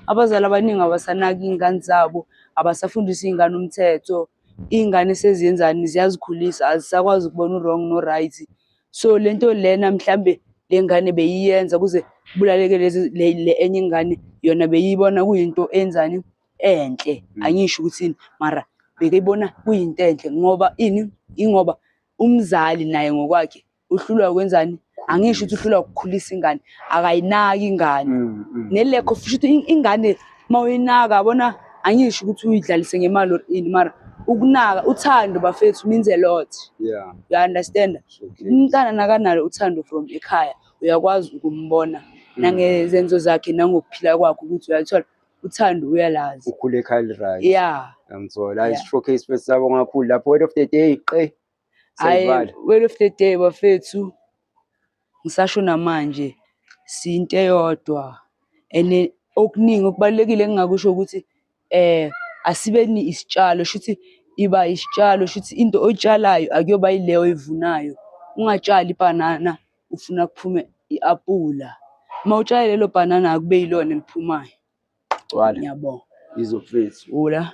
Abazali abaningi abasanaki iy'ngane zabo, abasafundisi iy'ngane umthetho. Iy'ngane seziyenzani, ziyazikhulisa, azisakwazi ukubona u-wrong no-right. So le nto lena mhlambe le ngane beyiyenza kuze kubulaleke lezi le enye ingane, yona beyibona kuyinto enzani, enhle. Angisho ukuthi ini, mara bekuyibona kuyinto enhle ngoba ini, ingoba umzali naye ngokwakhe uhlulwa ukwenzani? Angisho ukuthi uhlulwa ukukhulisa ingane, akayinaki ingane. Ne-lack of, shuthi ingane uma uyinaka, yabona, angisho ukuthi uyidlalise ngemali or ini, mara ukunaka, uthando bafethu means a lot. You understand? Umntana nakanalo uthando from ekhaya, uyakwazi ukumbona nangezenzo zakhe nangokuphila kwakhe ukuthi uyalithola uthando, uyalazi. Ukhule ekhaya eli-right. Yeah. Ngiyangithola. Hayi, showcase first, sabonga kakhulu lapho. Word of the day, qe. Hayi, Siyayivala. Word of the day bafethu, ngisasho namanje, siyinto eyodwa and okuningi okubalulekile engingakusho ukuthi asibeni isitshalo, shuthi iba isitshalo, shuthi into oyitshalayo akuyoba yileyo oyivunayo. Ungatshali ibhanana ufuna kuphume i-apula. Uma utshale lelo bhanana, akube yilona eliphumayo. Gcwala. Ngiyabonga. Izofethu. Ula.